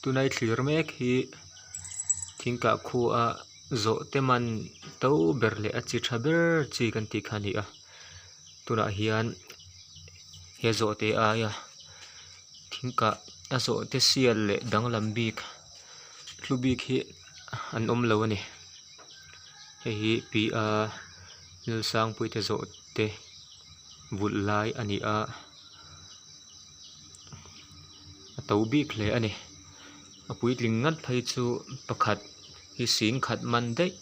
Tunai thlir mek hi thingkah khua zawhte man to ber leh a chi tha ber chi kan tih kha a ni a tunah hian he zawhte aia thingkah a zawhte sial leh danglam bik hlu bik hi an awm lo a ni hei hi pi a Lalsangpuii te zawhte vulh lai a ni a. A to bik hle a ni a puitling ngat phei chu pakhat hi sing khat man daih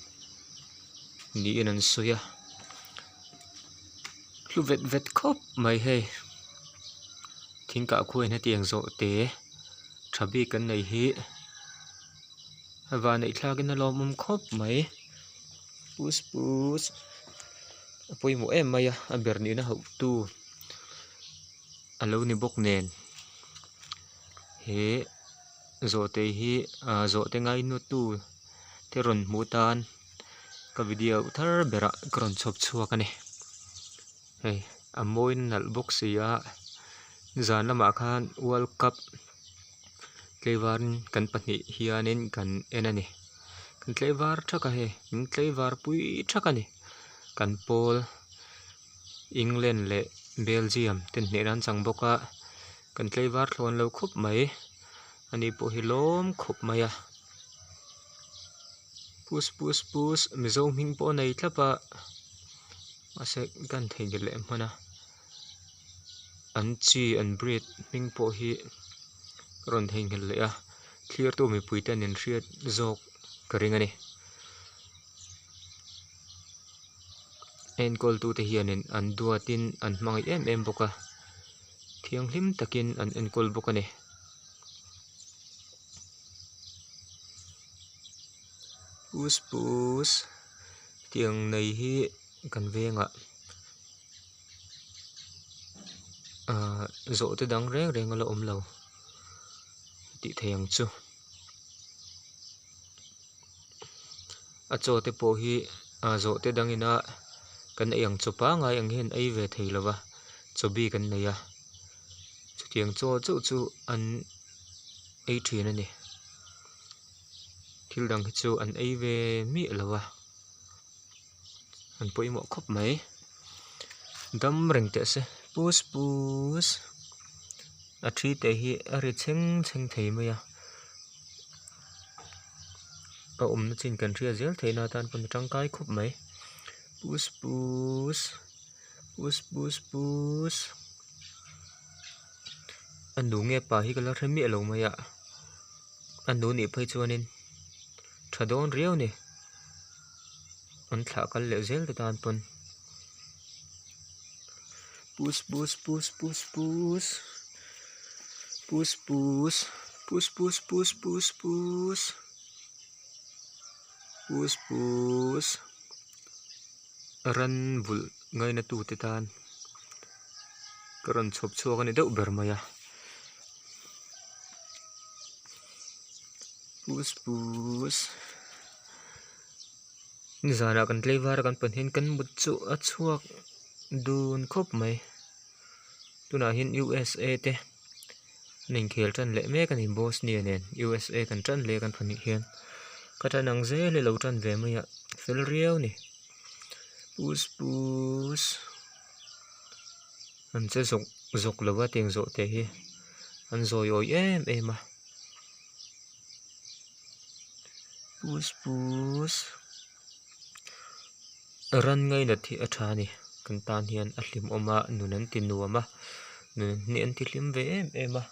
niin an sawi a hlu vet vet khawp mai hei thing kah khuain hetiang zawh te tha bik an nei hi a vanneih thlakin a lawmawm khawp mai pus pus a pawimawh em mai a a ber nihna hauh tu. A lo ni bawk nen he zawhte hi ah zawhte ngainawtu te rawn hmuh tan ka video thar berah ka rawn chhawp chhuak a ni hei a mawi nalh bawk si a zan lamah khan world cup tlaivarin kan pahnih hianin kan en a ni kan tlaivar thak a hei min tlaivar pui thak a ni kan pawl. England leh Belgium te hnehna an chang bawk a kan tlaivar thlawn lo khawp mai ani pawh hi lawm khawp mai a pus pus pus mizo hming pawh a nei thlap a mahse kan theihnghilh leh hman a an chi an breed hming pawh hi ka rawn theihnghilh leh a thlirtu mipui ten an hriat zawk ka ring a ni. Enkawl tute hianin an duatin an hmangaih em em bawk a thianghlim takin an enkawl bawk a ni. Pus pus tiang nei hi kan vengah ahh zawhte dang reng reng a la awm lo tih theih ang chu. A chaw te pawh hi ah zawhte dang ina kan ei ang chaw pangai ang hian ei ve thei lo va chaw bik an nei a chutiang chaw chauh chu an ei thin a ni thil dang hi chu an ei ve miah lo a an pawimawh khawp mai dam reng teh se pus pus a thi te hi a ri chheng chheng thei mai a. A awmna chin kan hriat zel theihna atan pawn a tangkai khawp mai pus pus pus pus pus a nu nge pa hi ka la hre miah lo mai a a nu nih phei chuanin tha dawn riau a ni an thlah kal leh zel te tan pawn pus pus pus pus pus pus pus pus pus pus pus pus pus pus ran vulh ngaina tute tan ka rawn chhawp chhuak a ni deuh ber mai a pus pus. Nizanah kan tlaivar a kan pan hian kan mut chu a chhuak dun khawp mai tunah hian U S A te an inkhel tan leh mek a ni Bosnia nen U S A kan tan leh kan pahnih hian ka tan ang zel hi lo tan ve mai a fel riau a ni pus pus an che zawk zawk lo a tiang zawh te hi an zawi awi em em a. Pus pus ran ngainat hi a tha a ni kan tan hian a hlimawm a nun an ti nuam a nun hi an ti hlim ve em em a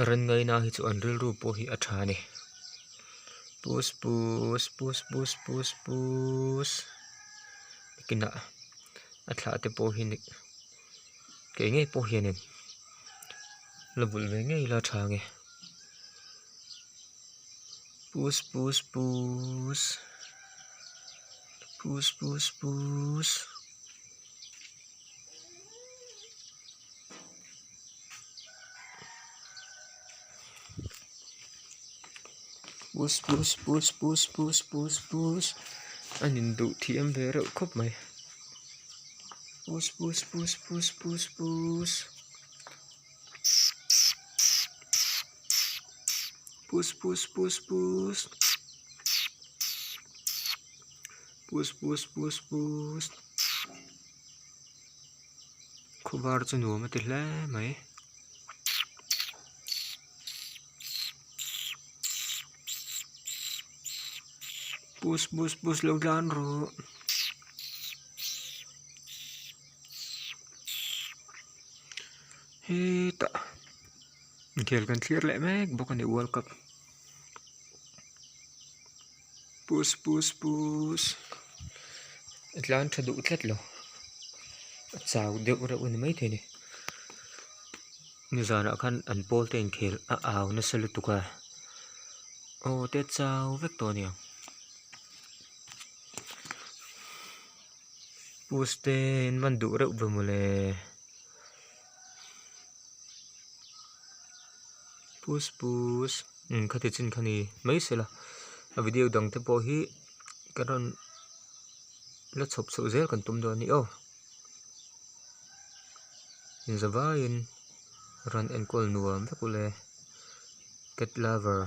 ran ngaina hi chu an rilru pawh hi a tha a ni pus pus pus pus pus pus kinah a thlah te pawh hi. Kei ngei pawh hianin la vulh ve ngei ila tha nge pus pus pus pus pus pus pus pus pus pus pus pus pus a induh thiam ve reuh khawp mai. Pus pus pus pus pus pus. Puss puss puss puss puss puss puss puss khawvar chu nuam a ti hle mai. Puss puss puss lo tlan rawh. Hetah inkhel kan thlir leh mek bawk a ni world cup puss puss puss a tlan tha duh tlat lo a chau deuh reuh a ni maithei a ni nizanah khan an pawl te inkhel a au nasa lutuk a aw te chau vek tawh a ni ang. Puss te in man duh reuh ve mawle puss puss umm khati chin kha ni mai sela a video dang te pawh hi ka rawn la chhawp chhoh zel kan tum dawn a ni aw inzavaiin rawn enkawl nuam vek ule cat lover.